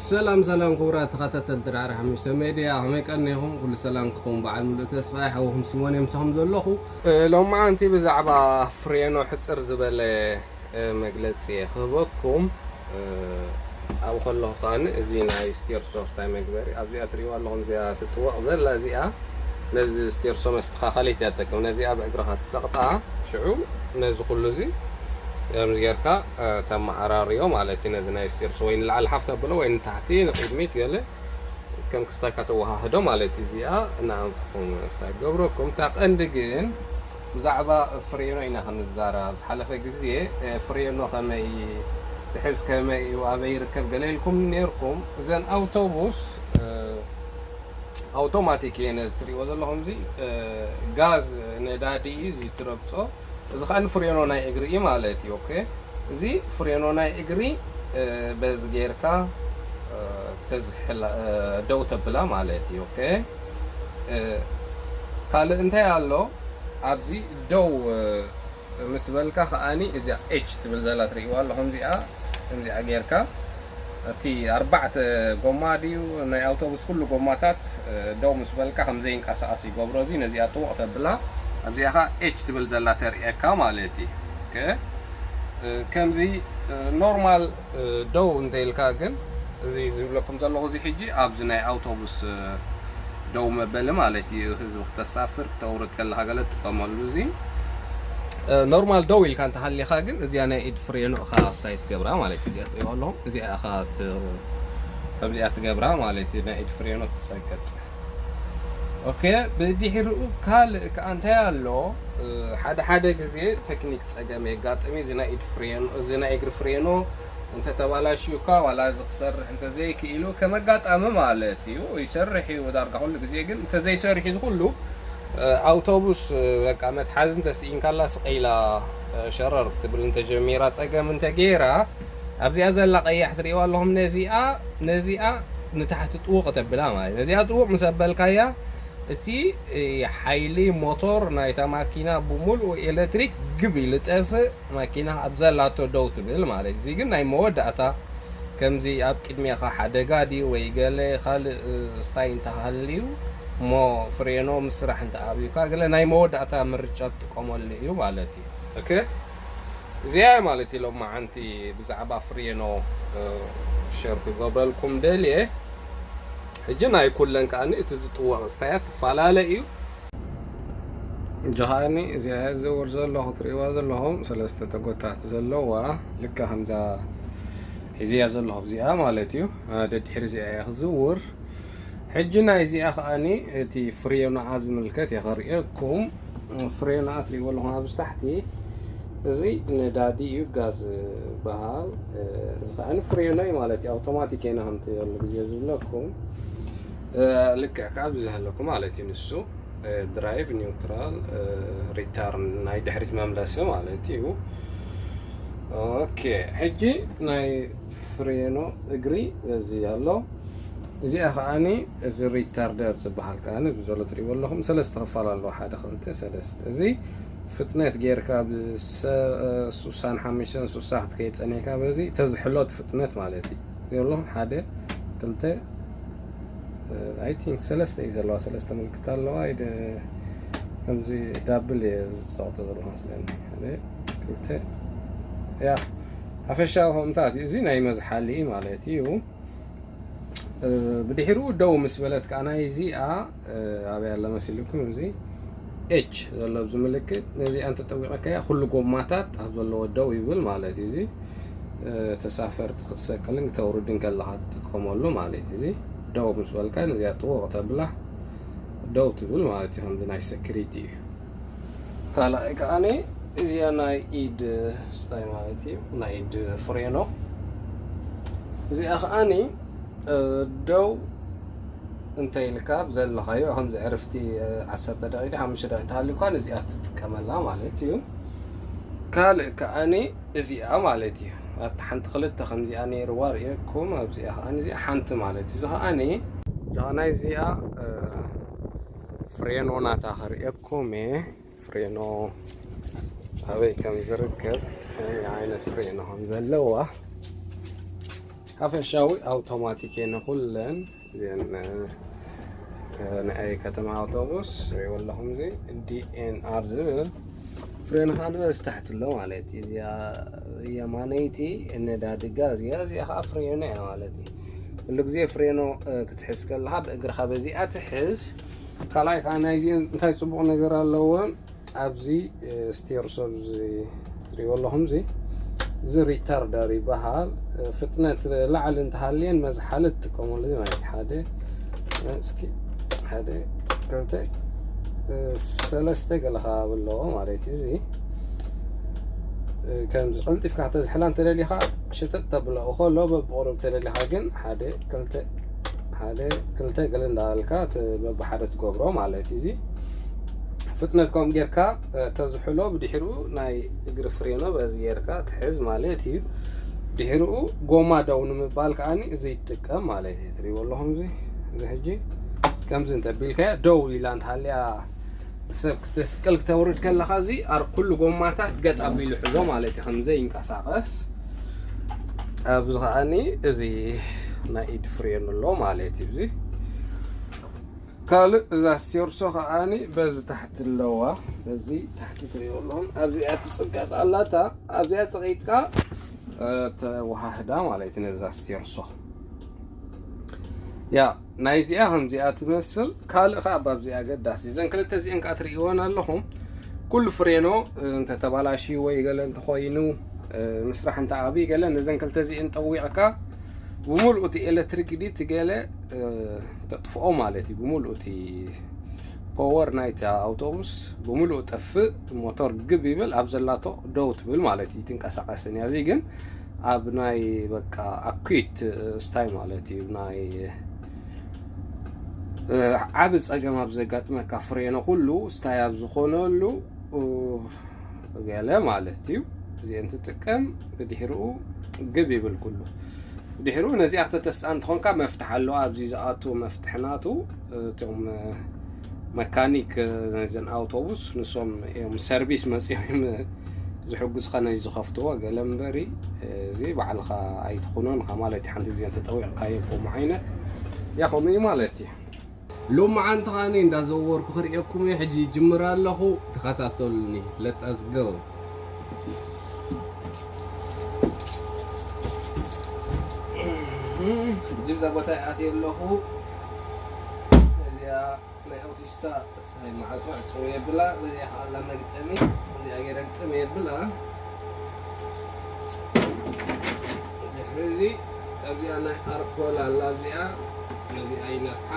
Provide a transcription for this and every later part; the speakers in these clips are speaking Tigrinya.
ሰላም ሰላም ክቡራት ተኸታተልቲ ዳዕሮ ሓሙሽተ ሜድያ፣ ከመይ ቀኒኹም? ኩሉ ሰላም ክኸውን በዓል ሙሉእ ተስፋ እየ። ሓውኹም ሲሞን እየ ምሳኹም ዘለኹ። እ፣ ሎማዓንቲ ብዛዕባ ፍሬኖ ሕፅር ዝበለ፣ እ፣ መግለፂ እየ ክህበኩም። እ፣ ኣብኡ ከለኹ ከዓኒ እዚ ናይ ስቴርሶ ስታይ መግበሪ ኣብዚኣ ትሪእዋ ኣለኹም፣ እዚኣ ትጥወቕ ዘላ እዚኣ ነዚ ስቴርሶ መስተኻኸሊት እያ ትጠቅም። ነዚኣ ብእግርኻ ትፀቕጣ፣ ሽዑ ነዚ ኩሉ እዚ ከምዚ ጌርካ፣ እ፣ ተመዓራርዮ ማለት እዩ። ነዚ ናይ ስቴርሶ ወይ ንላዕሊ ሓፍ ተብሎ ወይ ንታሕቲ ንቕድሚት ገለ ከም ክስታይ ከተወሃህዶ ማለት እዩ። እዚኣ ንኣንፍኹም ስታይ ገብረኩም። እታ ቀንዲ ግን ብዛዕባ ፍሬኖ ኢና ክንዛረብ። ኣብ ዝሓለፈ ግዜ፣ እ፣ ፍሬኖ ከመይ ትሕዝ፣ ከመይ እዩ፣ ኣበይ ይርከብ ገለ ኢልኩም ነይርኩም። እዘን ኣውቶቡስ፣ እ፣ ኣውቶማቲክ እየን እዚ ትሪእዎ ዘለኹም። እዚ፣ እ፣ ጋዝ ነዳዲ እዩ እዚ ትረግጾ። እዚ ኸኣ ፍሬኖ ናይ እግሪ እዩ ማለት እዩ። ኦኬ፣ እዚ ፍሬኖ ናይ እግሪ፣ እ፣ በዚ ጌርካ፣ እ፣ ተዝሕላ፣ እ፣ ደው ተብላ ማለት እዩ። ኦኬ፣ እ፣ ካልእ እንታይ ኣሎ ኣብዚ? ደው፣ እ፣ ምስ በልካ ከኣኒ እዚኣ ኤች ትብል ዘላ ትርእይዋ ኣለኹም። እዚኣ፣ እዚኣ ጌርካ እቲ ኣርባዕተ ጎማ ድዩ ናይ ኣውቶቡስ ኩሉ ጎማታት፣ እ፣ ደው ምስ በልካ ከም ዘይንቀሳቐስ ይገብሮ። እዚ ነዚኣ ጥውቕ ተብላ፣ ኣብዚኣ ኸኣ ኤች ትብል ዘላ ተርእየካ ማለት እዩ። ኦኬ፣ እ፣ ከምዚ፣ እ፣ ኖርማል፣ እ፣ ደው እንተኢልካ ግን እዚ ዝብለኩም ዘለኹ እዚ ሕጂ ኣብዚ ናይ ኣውቶቡስ፣ እ፣ ደው መበሊ ማለት እዩ። ህዝቢ ክተሳፍር ክተውርድ ከለኻ ገለ ትጥቀመሉ። እዚ፣ እ፣ ኖርማል ደው ኢልካ እንተሃሊኻ ግን እዚኣ ናይ ኢድ ፍሬኖ እኻ ስታይ ትገብራ ማለት እዩ። እዚኣ ትሪእዋ ኣለኹም። እዚኣ እኻ ት-፣ ከምዚኣ ትገብራ ማለት እዩ። ናይ ኢድ ፍሬኖ ትጸቅጥ። ኦኬ፣ ብድሕሪኡ ካልእ ከኣ እንታይ ኣሎ? እ፣ ሓደ ሓደ ግዜ ቴክኒክ ጸገም የጋጥም እዩ። እዚ ናይ ኢድ ፍሬኖ፣ እዚ ናይ እግሪ ፍሬኖ እንተተባላሽዩካ ዋላ እዚ ክሰርሕ እንተዘይክኢሉ ከም ኣጋጣሚ ማለት እዩ። ይሰርሕ እዩ ዳርጋ ኩሉ ግዜ፣ ግን እንተዘይሰርሕ እዚ ኩሉ፣ እ፣ ኣውቶቡስ፣ እ፣ በቃ መትሓዚ እንተስኢንካላ ስቕ ኢላ፣ እ፣ ሸረር ክትብል እንተጀሚራ ጸገም እንተገይራ ኣብዚኣ ዘላ ቀያሕ ትርእይዋ ኣለኹም። ነዚኣ፣ ነዚኣ ንታሕቲ ጥውቕ ተብላ ማለት እዩ። ነዚኣ ጥውቕ ምስ ኣበልካያ እቲ፣ እ፣ ሓይሊ ሞቶር ናይታ ማኪና ብምሉእ ኤሌክትሪክ ግብ ኢሉ ጠፍእ። ማኪና ኣብ ዘላቶ ደው ትብል ማለት እዩ። እዚ ግን ናይ መወዳእታ ከምዚ ኣብ ቅድሜኻ ሓደጋ ድዩ ወይ ገለ ካልእ፣ እ፣ ስታይ እንተሃልዩ እሞ ፍሬኖ ምስ ስራሕ እንተኣብዩካ ገለ ናይ መወዳእታ ምርጫ ትጥቀመሉ እዩ ማለት እዩ። ኦኬ፣ እዚኣ ማለት እዩ ሎማዓንቲ ብዛዕባ ፍሬኖ፣ እ፣ ሸር ክገብረልኩም ደልየ። ሕጂ ናይ ኩለን ከኣ እቲ ዝጥወቕ ስታያት ትፈላለ እዩ። እጂ ከኣኒ እዚኣ እየ ዝዝውር ዘለኹ፣ ትርእይዋ ዘለኹም ሰለስተ ተጎታት ዘለዋ፣ ልክዕ ከምዛ ሒዝያ ዘለኹ እዚኣ ማለት እዩ። እ፣ ደድሕሪ እዚኣ እየ ክዝውር። ሕጂ ናይ እዚኣ ከኣኒ እቲ ፍሬኖኣ ዝምልከት እየ ከርእየኩም። ፍሬኖኣ ትርእይዎ ኣለኹም ኣብዚ ታሕቲ፣ እዚ ነዳዲ እዩ፣ ጋዝ በሃል። እ፣ እዚ ከኣኒ ፍሬኖ እዩ ማለት እዩ። ኣውቶማቲክ እየና ከምቲ ኩሉ ግዜ ዝብለኩም። እ፣ ልክዕ ካብ ዝሃለኩ ማለት እዩ ንሱ። እ፣ ድራይቭ፣ ኒውትራል፣ እ፣ ሪተርን ናይ ድሕሪት መምለሲ ማለት እዩ። ኦኬ፣ ሕጂ ናይ ፍሬኖ እግሪ እዚ ኣሎ። እዚኣ ከኣኒ እዚ ሪታርደር ዝበሃል ከኣኒ ብዘሎ ትርእይዎ ኣለኹም ሰለስተ ክፋል ኣለዎ። ሓደ፣ ክልተ፣ ሰለስተ። እዚ ፍጥነት ጌርካ ብሰ-፣ እ፣ ሱሳን ሓሙሽተን ሱሳ ክትከይድ ጸኒሕካ በዚ ተዝሕሎ እቲ ፍጥነት ማለት እዩ። ይብሎ ሓደ፣ ክልተ፣ እ፣ ኣይ ቲንክ ሰለስተ እዩ ዘለዋ፣ ሰለስተ ምልክት ኣለዋ። ኢደ ከምዚ ዳብል እየ ዝጸቕጦ ዘለኹ መስለኒ። ሓደ፣ ክልተ፣ ያ፣ ሓፈሻዊ ከምታት እዩ። እዚ ናይ መዝሓሊ ማለት እዩ። እ፣ ብድሕሪኡ ደው ምስ በለት ከኣ ናይ እዚኣ፣ እ፣ ኣበይ ኣለ መሲልኩም? እዚ ኤች ዘሎ ኣብዚ ምልክት፣ ነዚኣ እንተጠዊቐካያ ኩሉ ጎማታት ኣብ ዘለዎ ደው ይብል ማለት እዩ። እዚ፣ እ፣ ተሳፈርቲ ክትሰቅልን ክተውርድን ከለኻ ትጥቀመሉ ማለት እዩ። እዚ ደው ምስ በልካ ነዚኣ ጥውቕ ተብላ ደው ትብል ማለት እዩ። ከምዚ ናይ ሰኪሪቲ እዩ። ካልኣይ ከኣኒ እዚኣ ናይ ኢድ ስታይ ማለት እዩ፣ ናይ ኢድ ፍሬኖ። እዚኣ ከኣኒ፣ እ፣ ደው እንተ ኢልካ ብዘለኻዮ ከምዚ ዕርፍቲ፣ እ፣ ዓሰርተ ደቂቕ፣ ሓሙሽተ ደቂቕ ተሃልዩካ ነዚኣ ትጥቀመላ ማለት እዩ። ካልእ ከኣኒ እዚኣ ማለት እዩ። ኣብቲ ሓንቲ ክልተ ከምዚኣ ነይርዋ ርእየኩም፣ ኣብዚኣ ከኣኒ እዚኣ ሓንቲ ማለት እዩ። እዚ ከኣኒ፣ እዛ ናይ እዚኣ፣ እ፣ ፍሬኖ ናታ ከርእየኩም እየ። ፍሬኖ ኣበይ ከም ዝርከብ፣ ከመይ ዓይነት ፍሬኖ ከም ዘለዋ። ሓፈሻዊ ኣውቶማቲክ እየን ኩለን እዚአን። እ፣ ናይ ከተማ ኣውቶቡስ ሪእዎ ኣለኹም። እዚ ዲኤንኣር ዝብል ፍሬንኻ ንበዚ ታሕቲ ኣሎ ማለት እዩ። እዚኣ የማነይቲ ነዳዲ ጋዝ እያ፣ እዚኣ ከዓ ፍሬኖ እያ ማለት እዩ። ኩሉ ግዜ ፍሬኖ፣ እ፣ ክትሕዝ ከለኻ ብእግርኻ በዚኣ ትሕዝ። ካልኣይ ከዓ ናይዚአን እንታይ ፅቡቕ ነገር ኣለዎ? ኣብዚ፣ እ፣ ስቴርሶ እዚ ትሪእዎ ኣለኹም፣ እዚ፣ እዚ ሪታርደር ይበሃል። እ፣ ፍጥነት ላዕሊ እንተሃልየን መዝሓሊ ትጥቀመሉ ማለት እዩ። ሓደ፣ እ፣ እስኪ፣ ሓደ፣ ክልተ፣ እ፣ ሰለስተ ገለ ከባቢ ኣለዎ ማለት እዩ። እዚ፣ እ፣ ከምዚ ቀልጢፍካ ከተዝሕላ እንተደሊኻ፣ ሽጥጥ ተብሎ ከሎ፣ በብቑሩብ ተደሊኻ ግን ሓደ፣ ክልተ፣ ሓደ፣ ክልተ ገለ እንዳበልካ ት-፣ በብሓደ ትገብሮ ማለት እዩ። እዚ ፍጥነት ከምኡ ጌርካ፣ እ፣ ተዝሕሎ፣ ብድሕሪኡ ናይ እግሪ ፍሬኖ በዚ ጌርካ ትሕዝ ማለት እዩ። ድሕሪኡ ጎማ ደው ንምባል ከዓኒ እዚ ይጥቀም ማለት እዩ። ትሪእዎ ኣለኹም፣ እዚ፣ እዚ ሕጂ ከምዚ እንተቢልካዮ ደው ኢላ እንተሃልያ፣ ሰብ ክትስቀል ክተውርድ ከለኻ፣ እዚ ኣር-፣ ኩሉ ጎማታት ገጥ ኣቢሉ ሕዞ ማለት እዩ፣ ከም ዘይንቀሳቐስ። ኣብዚ ከዓኒ እዚ ናይ ኢድ ፍሬን ኣሎ ማለት እዩ። እዚ ካልእ፣ እዛ ስቴርሶ ከዓኒ በዚ ታሕቲ ኣለዋ፣ በዚ ታሕቲ ትሪእዎ ኣለኹም። ኣብዚኣ ትጽቀጥ ኣላታ፣ ኣብዚኣ ጸቒጥካ፣ እ፣ ተወሃህዳ ማለት እዩ ነዛ ስቴርሶ። ያ፣ ናይዚኣ ከምዚኣ ትመስል። ካልእ ኸዓ ኣብዚኣ ኣገዳሲ፣ እዘን ክልተ እዚአን ከዓ ትርእይወን ኣለኹም። ኩሉ ፍሬኖ፣ እ፣ እንተተባላሽዩ ወይ ገለ እንተኾይኑ፣ እ፣ ምስራሕ እንተኣብይ ገለ፣ ነዘን ክልተ እዚአን ጠዊቕካ ብምሉእ እቲ ኤሌክትሪክ ድዩ እቲ ገለ፣ እ፣ ተጥፍኦ ማለት እዩ። ብምሉእ እቲ ፖወር ናይቲ ኣውቶቡስ ብምሉእ ጠፍእ፣ ሞተር ግብ ይብል፣ ኣብ ዘላቶ ደው ትብል ማለት እዩ። ትንቀሳቐስን እያ። እዚ ግን ኣብ ናይ በቃ ኣኩት ስታይ ማለት እዩ። ናይ፣ እ፣ ዓቢ ጸገም ኣብ ዘጋጥመካ ፍሬኖ ኩሉ ስታይ ኣብ ዝኾነሉ፣ እ፣ ገለ ማለት እዩ። እዚአን ትጥቀም፣ ብድሕሪኡ ግብ ይብል ኩሉ። ብድሕሪኡ ነዚኣ ክተተስኣ እንተኾንካ መፍትሕ ኣለዋ። ኣብዚ ዝኣቱ መፍትሕ ናቱ፣ እቶም መካኒክ ነዘን ኣውቶቡስ ንሶም እዮም ሰርቪስ መጺኦም እዮም ዝሕግዙኻ ነዚ ዝኸፍትዎ። ገለ እምበሪ እዚ ባዕልኻ ኣይትኹኖን ኢኻ ማለት እዩ። ሓንቲ ግዜ እንተጠዊቕካዮ ከምኡ ዓይነት፣ ያ፣ ከምኡ እዩ ማለት እዩ። ሎማዓንቲ ከዓኒ እንዳዘወርኩ ክርእየኩም እየ። ሕጂ ይጅምር ኣለኹ፣ ተኸታተሉኒ። Let us go። ሕጂ እዛ ቦታ ይኣትየ ኣለኹ። እዚኣ ናይ ኣውቲስታ ስታይ ማዕጾ ዕጽው የብላ። በዚኣ ከኣ ኣላ መግጠሚ፣ እዚኣ ገይረ ግጥም የብላ። ድሕሪ እዚ ኣብዚኣ ናይ ኣርኮል ኣላ፣ ኣብዚኣ ነዚኣ ይነፍሓ።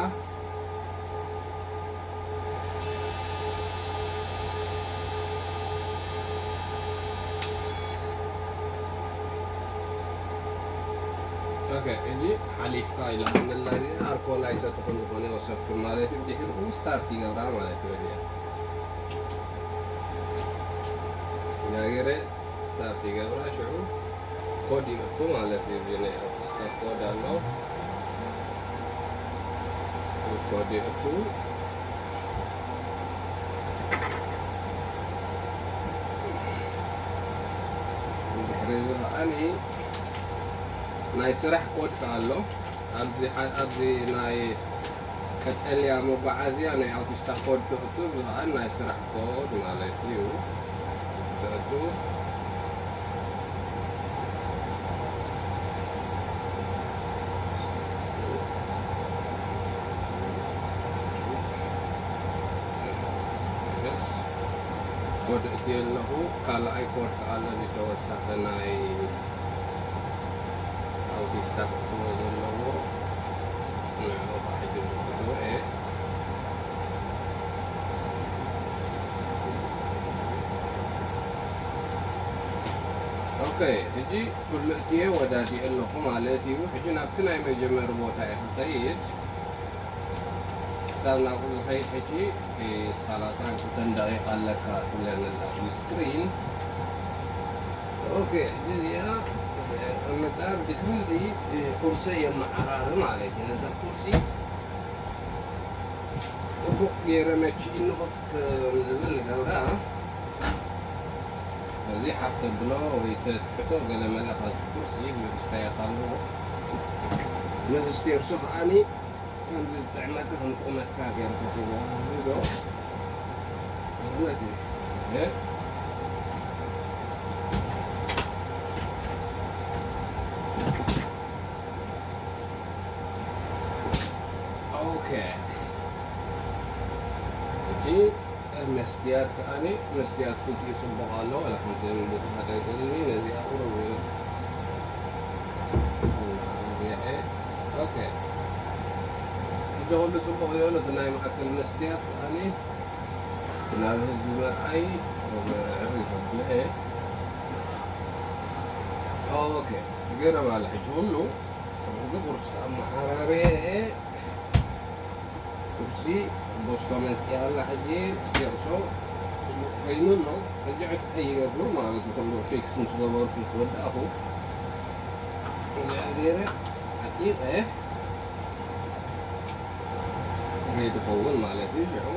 ኦኬ፣ ሕጂ ሓሊፍካ ኢላ ከመላ እዚኣ ኣርኮል ኣይሰተኹን ዝኾነ ወሰድኩም ማለት እዩ። ድሕሪኡ ስታርት ይገብራ ማለት እዩ። እዚኣ ጃገረ ስታርት ይገብራ፣ ሽዑ ኮድ ይእቱ ማለት እዩ። እዚ ናይ ኣውቲስታ ኮድ ኣሎ። ኮድ ይእቱ። ድሕሪ እዚ ከዓኒ ናይ ስራሕ ኮድ ከኣ ኣሎ። ኣብዚ ሓ-፣ ኣብዚ ናይ ቀጠልያ መጓዓዝያ ናይ ኣውቲስታ ኮድ ትእቱ፣ እዚ ከኣ ናይ ስራሕ ኮድ ማለት እዩ። ትእቱ። ኮድ እትየ ኣለኹ። ካልኣይ ኮድ ከኣ ኣሎ፣ ዝተወሰኸ ናይ ኣውቲስታ ክእትዎ ዘለዎ። ንዕኡ ከኣ ሕጂ ክእትዎ እየ። ኦኬ፣ ሕጂ ኩሉ እትየ ወዳዲኤ ኣለኹ ማለት እዩ። ሕጂ ናብቲ ናይ መጀመሪ ቦታ እየ ክኸይድ። ክሳብ ናብኡ ዝኸይድ ሕጂ ሰላሳን ክልተን ደቂቃ ኣለካ ትብለኒ ኣላ ስክሪን። ኦኬ፣ ሕጂ እዚኣ እቕምጣ። ድሕሪ እዚ ኩርሰይ የመዓራሪ ማለት እዩ። ነዛ ኩርሲ ጽቡቕ ገይረ መቺእኒ ኮፍ ከም ዝብል ንገብራ። እዚ ሓፍ ተብሎ ወይ ተትሕቶ ገለ መለ ካብ ኩርሲ ምስተያት ኣለዎ። ነዚ ስቴርሱ ከዓኒ ከምዚ ዝጥዕመካ ከም ቁመትካ ጌርካ ትወሃሂዶ። እውነት እዩ። እ? ኦኬ። ሕጂ መስትያት ከዓኒ፣ መስትያት ክልቲኡ ጽቡቕ ኣሎ፣ ዋላ ሓንቲ ብዙሕ ኣይደልን፣ ነዚኣ ቁሩብ ኦኬ። ሕጂ ኩሉ ጽቡቕ እዩ፣ ነቲ ናይ ማእከል መስትያት ከዓኒ ናብ ህዝቢ መርኣይ ዕርይ ከብሎ እየ። ኦኬ፣ ገረባ ኣላ ሕጂ ኩሉ፣ ሕጂ ቁርሲ ኣመዓራርየ እየ። ቁርሲ ቦስቶ መጽኣ ኣላ ሕጂ፣ ስቴርሶ ጽቡቕ ኮይኑ ኣሎ። ሕጂ ዕጥቀይ ይገብር ማለት እዩ፣ ኩሉ ፊክስ ምስ ገበርኩ ምስ ወዳእኹ፣ እዚኣ ገይረ ዓጢቐ ሬዲ ኸውን ማለት እዩ። ሽዑ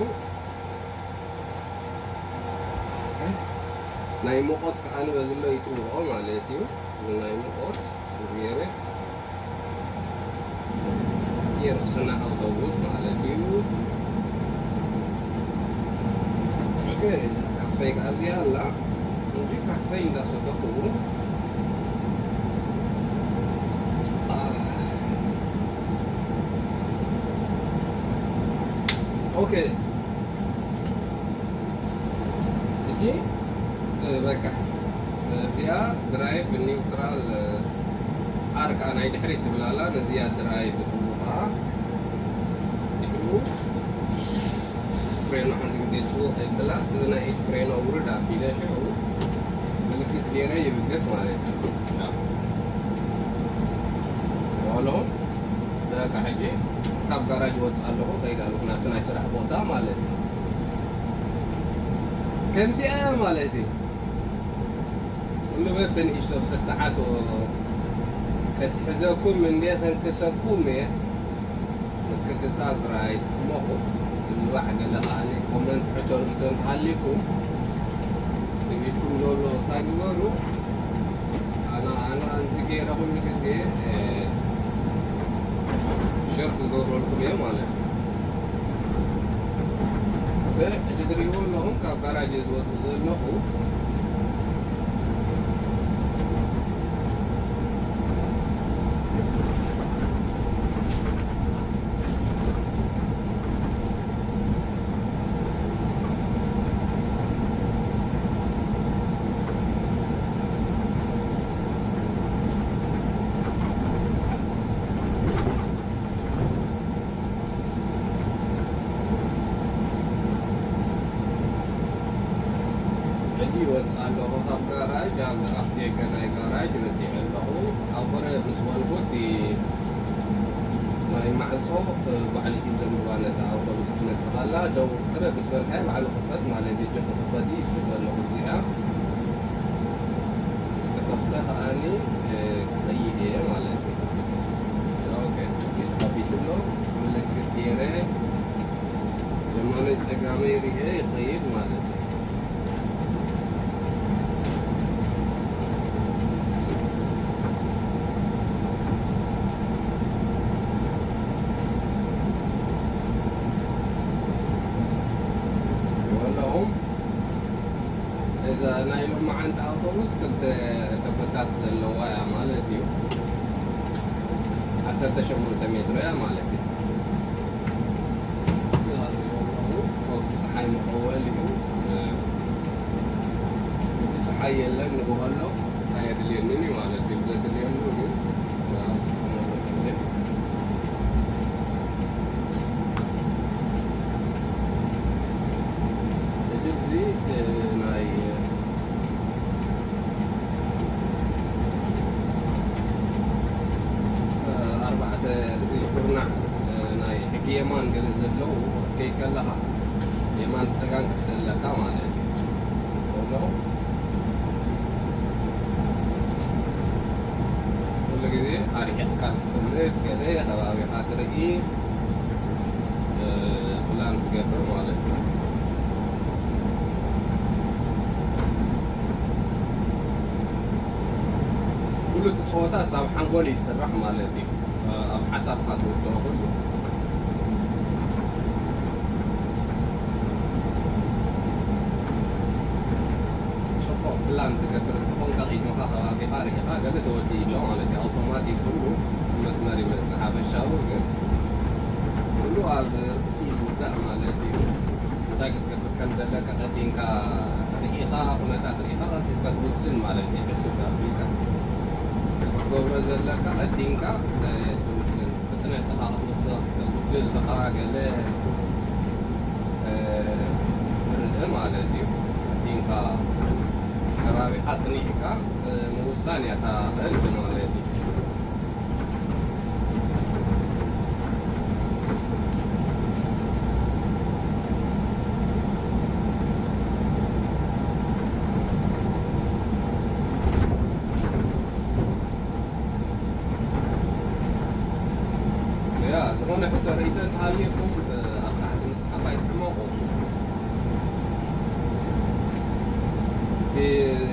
ናይ ሙቐት ከኣ ንበዝሎ ይጥውኦ ማለት እዩ። ናይ ሙቐት ገይረ የርስና ኣውቶቡስ ማለት እዩ። ኦኬ፣ ካፈይ ከኣ ኣብዚኣ ኣላ። እንጂ ካፈይ እንዳሰተኹ። ኦኬ። ሕጂ፣ እ፣ በቃ፣ እዚኣ ድራይቭ ኒውትራል፣ እ፣ ኣር ከኣ ናይ ድሕሪት ትብል ኣላ፣ ነዚኣ ድራይቭ ትብሉ ከኣ ድሕሪኡ ፍሬኖ ሓንቲ ግዜ ጽውቕ የብላ፣ እዚ ናይ ኢድ ፍሬኖ ውርድ ኣቢለ ሽዑ ምልክት ገይረ ይብገስ ማለት እዩ። ዋሎ፣ በቃ ሕጂ ካብ ጋራጅ ወጽእ ኣለኹ፣ ከይድ ኣለኹ ናብቲ ናይ ስራሕ ቦታ ማለት እዩ። ከምዚኣ ማለት እዩ። ኩሉ በብንእሽቶ ሰሰዓት ከትሕዘኩም እንዴ ከንክሰኩም እየ። ምክትታል ጥራይ እሞ ምትብባዕ ገለ ከኣኒ ኮመንት ሕቶ ርእይቶ እንተሃሊኩም ኢድኩም ዘሎ እስታ ግበሩ። ኣና ኣና እንዚ ገይረ ኩሉ ግዜ፣ እ፣ ሸር ክገብረልኩም እየ ማለት እዩ። እ፣ ሕጂ ትርእይዎ ኣለኹም ካብ ጋራጅ ዝወፅእ ዘለኹ። ሕጂ ይወፅእ ኣለኹ ካብ ጋራጅ፣ ኣብ ኣፍ ደገ ናይ ጋራጅ በፂሐ ኣለኹ። ኣቑረ ምስ በልኩ እቲ ናይ ማዕፆ፣ እ፣ ባዕሉ እዩ ዘንብባ ነታ ኣውቶቡስ ክትመፅእ ከላ፣ ደው ጥረ ምስ በልካዮ ባዕሉ ክፈት ማለት እዩ። ሕጂ ክኽፈት እዩ ይፅበ ኣለኹ። እዚኣ ምስ ተኸፍተ ከኣኒ፣ እ፣ ክኸይድ እየ ማለት እዩ። ኦኬ፣ ከፊቱ ኣሎ። ምልክት ገይረ የማነይ ጸጋመይ ርኤ ይኸይድ ማለት እዩ። ወለኹም እዛ ናይ ሎማዓንቲ ኣውቶቡስ ክልተ ተፈታት ዘለዋ እያ ማለት እዩ። ዓሰርተ ሸሞንተ ሜትሮ እያ ማለት እዩ። ፈውሲ ፀሓይ መቐወል እዩ። እቲ ፀሓይ የለን ንግሆ ኣሎ ኣየድልየንን እዩ ማለት እዩ። ዘድልየሉ እዩ። እዚ ናይ ኣርባዕተ እዚ ኩርናዕ ናይ ሕጊ የማን ገለ ዘለዉ ከይከለኻ የማን ጸጋም ክፍለካ ማለት እዩ። ኩሉ ግዜ ኣርሒቕካ ትጥምት ገለ ከባቢኻ ትርኢ፣ እ፣ ፕላን ትገብር ማለት እዩ። እ፣ ኩሉ እቲ ጸወታ ኣብ ሓንጎል እዩ ዝስራሕ ማለት እዩ። ኣብ ሓሳብካ ትውድኦ ኩሉ። ጽቡቕ ፕላን ትገብር እንተኾንካ፣ ቅድመኻ ከባቢኻ ርኢኻ፣ ገለ ተወዲ ኢሎ ማለት እዩ። ኣውቶማቲክ ኩሉ መስመር ይመጽእ። ሓበሻዊ ግን ኩሉ ኣብ ርእሲ ይውዳእ ማለት እዩ። እንታይ ክትገብር ከም ዘለካ ቀዲምካ ርኢኻ፣ ኩነታት ርኢኻ ቀልጢፍካ ትውስን ማለት እዩ። ሕስብ ኣቢልካ ክትገብሮ ዘለካ ቀዲምካ፣ እ፣ ትውስን። ፍጥነትኻ ክትውስኽ፣ ተጉድል ኣለኻ ገለ፣ እ፣ ትርኢ ማለት እዩ። ቀዲምካ ከባቢኻ ጽኒዕካ፣ እ፣ ምውሳን እያ እታ ቅልል ማለት እዩ። ያ፣ ዝኾነ ሕቶ ርእይቶ እንተሃልዩኩም፣ እ፣ ኣብ ታሕቲ ምጽሓፍ ኣይትሕመቑ። እቲ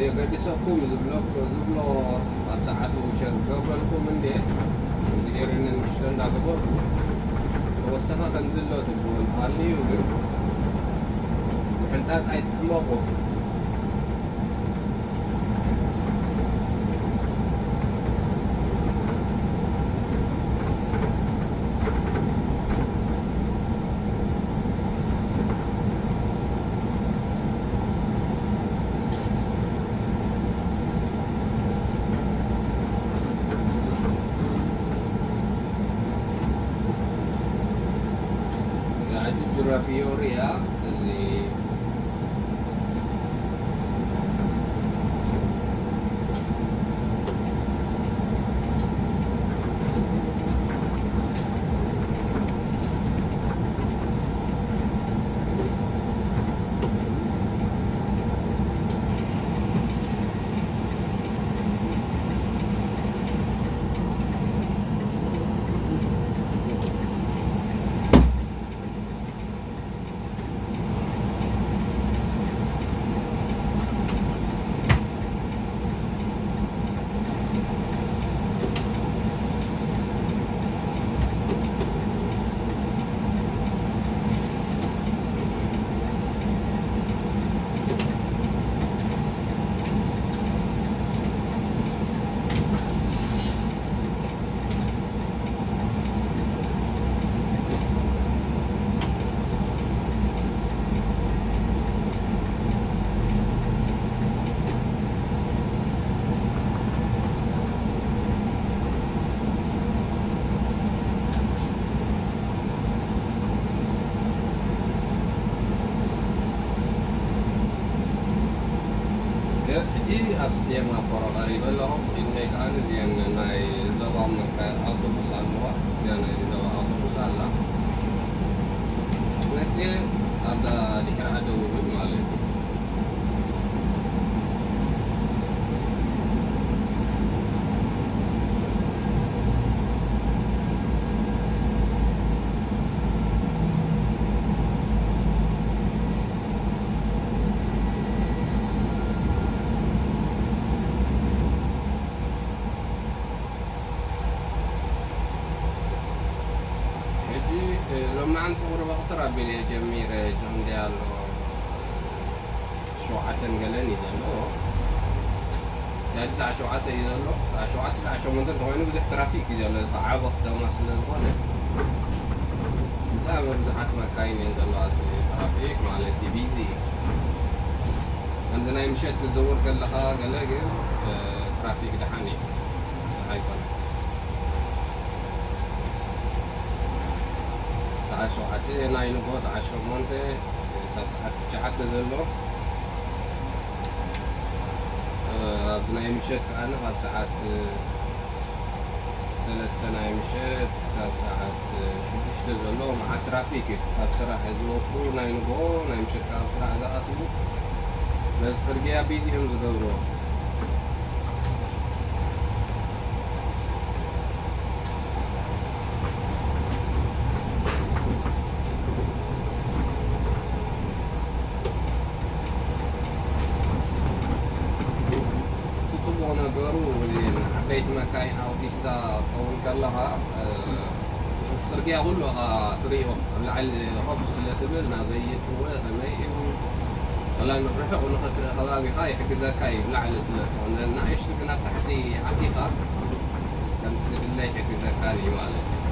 የገድሰኩም ዝብሎ፣ ዝብሎ ኣብ ሰዓቱ ሸር ክገብረልኩም እንዴ፣ እዚ ገይረኒ ንእሽቶ እንዳገበርኩ፣ ተወሰኸ ከምዚ ኣሎ ትብሉ እንተሃልዩ ግን፣ ምሕንጣጥ ኣይትሕመቑ። ጅራፊዮሪ እያ እዚ። ሕጂ ኣብ ሴማፎሮ ቀሪበ ኣለኹ። ኢድመይ ከኣ እዚአን ናይ ዞባ መካ-፣ ኣውቶቡስ ኣለዋ። እዚኣ ናይ ዞባ ኣውቶቡስ ኣላ። መጽየ ኣብዛ ድሕሪኣ ደው እብል ማለት እዩ። ሕጂ፣ እ፣ ሎማዓንቲ ቁሩብ ኣቑጽር ኣቢለ እየ ጀሚረ፣ ጀምደ ኣሎ። ሸውዓተን ገለን እዩ ዘሎ። ያዲ ሰዓት ሸውዓተ እዩ ዘሎ። ሰዓት ሸውዓተ፣ ሰዓት ሸሞንተ እንተኾይኑ ብዙሕ ትራፊክ እዩ ዘሎ። ዝተዓበ ከተማ ስለ ዝኾነ ብጣዕሚ ብዙሓት መካይን እየን ዘለዋ። እቲ ትራፊክ ማለት እዩ፣ ቢዚ እዩ። ከምዚ ናይ ምሸት ክትዝውር ከለኻ ገለ ግን፣ እ፣ ትራፊክ ደሓን እዩ። ኣይኮነን። ሰዓት ሸውዓተ ናይ ንግሆ፣ ሰዓት ሸሞንተ፣ ሳብ ሰዓት ትሽዓተ ዘሎ፣ እ፣ ኣብ ናይ ምሸት ከኣ ካብ ሰዓት ሰለስተ ናይ ምሸት ክሳብ ሰዓት ሽዱሽተ ዘሎ መዓት ትራፊክ እዩ። ካብ ስራሕ ዝወፍሩ ናይ ንግሆ፣ ናይ ምሸት ከኣ ኣብ ስራሕ ዝኣትዉ፣ ነዚ ጽርግያ ቢዚ እዮም ዝገብርዎ። እቲ ጽቡቕ ነገሩ፣ እዚ ንዓበይቲ ጽርግያ ኩሉ ኸኣ ትርእዮም ኣብ ላዕሊ ኮፍ ስለ ትብል ናበይ ይእትዎ ከመይ እዩ፣ ወላ ርሑቕ ንኽትርኢ ከባቢኻ ይሕግዘካ እዩ። ላዕሊ ስለ ትኾን ንኣሽቱ ግን ኣብ ታሕቲ ኣቲኻ ከምቲ ዝድለ ይሕግዘካ እዩ ማለት እዩ።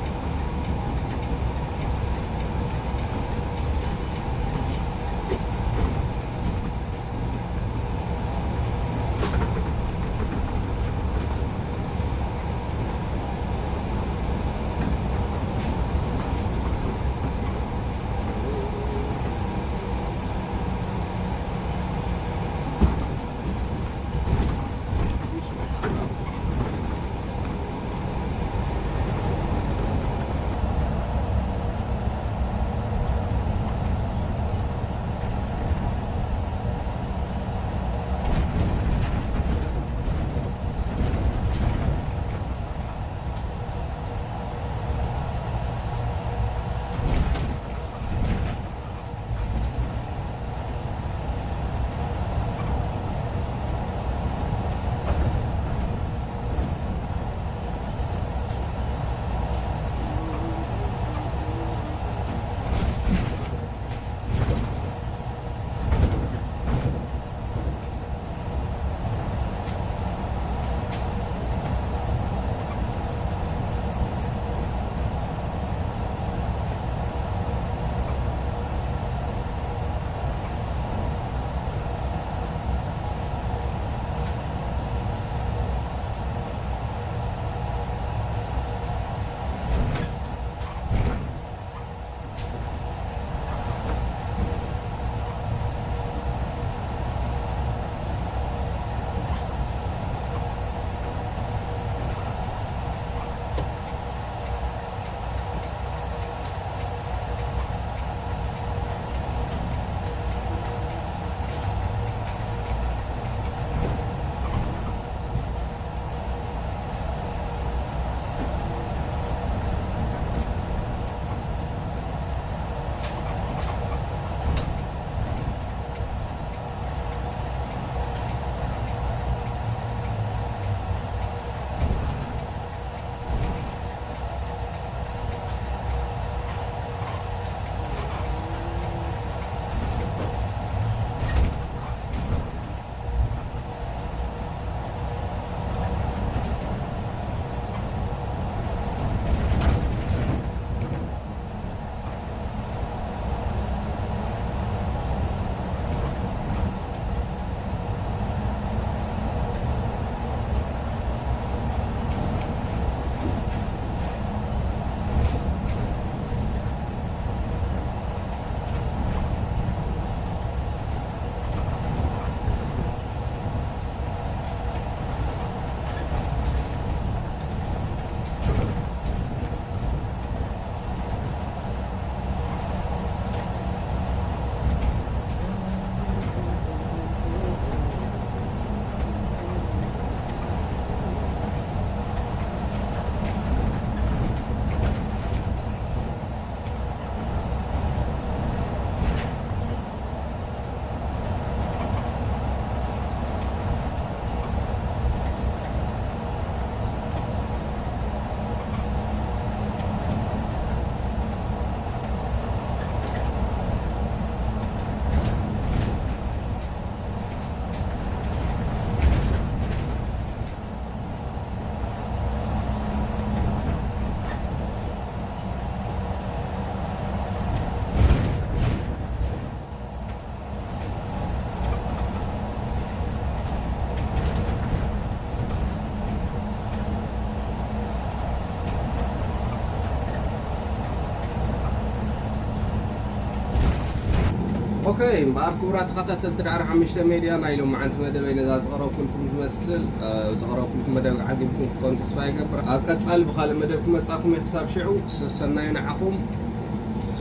ኦኬ፣ እምበኣር ክቡራት ተኸታተልቲ ዳዕሮ ሓሙሽተ ሜድያ፣ ናይ ሎማዓንቲ መደበይ ነዛ ዘቕረብኩልኩም ትመስል። እ፣ ዘቕረብኩልኩም መደብ ዓጊብኩም ክትኮኑ ተስፋ ይገብር። ኣብ ቀጻሊ ብኻልእ መደብ ክመጻኩም እየ። ክሳብ ሽዑ ሰሰናዩ ንዓኹም።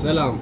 ሰላም።